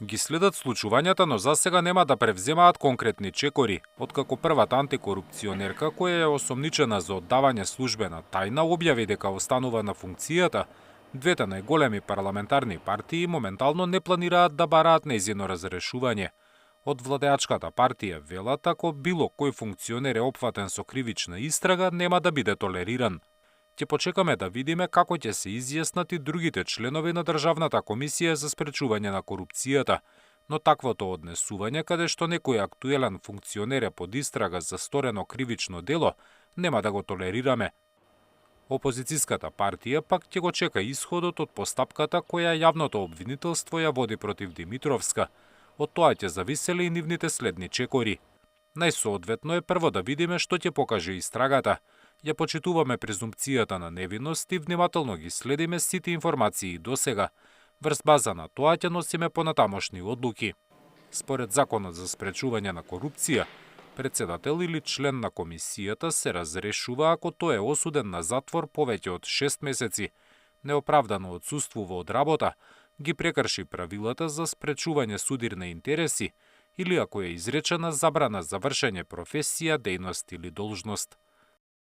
Ги следат случувањата, но засега нема да превземаат конкретни чекори, откако првата антикорупционерка која е осомничена за оддавање службена тајна објави дека останува на функцијата. Двете најголеми парламентарни партии моментално не планираат да бараат нејзино разрешување. Од владеачката партија велат ако било кој функционер е опфатен со кривична истрага, нема да биде толериран. Ќе почекаме да видиме како ќе се изјаснат и другите членови на Државната комисија за спречување на корупцијата, но таквото однесување каде што некој актуелен функционер е под истрага за сторено кривично дело, нема да го толерираме. Опозицијската партија пак ќе го чека исходот од постапката која јавното обвинителство ја води против Димитровска. Од тоа ќе зависеле и нивните следни чекори. Најсоодветно е прво да видиме што ќе покаже истрагата. Ја почитуваме презумпцијата на невиност и внимателно ги следиме сите информации досега. Врз база на тоа ќе носиме понатамошни одлуки. Според Законот за спречување на корупција, председател или член на комисијата се разрешува ако тој е осуден на затвор повеќе од 6 месеци, неоправдано отсуствува од работа, ги прекрши правилата за спречување судир на интереси или ако е изречена забрана за вршење професија, дејност или должност.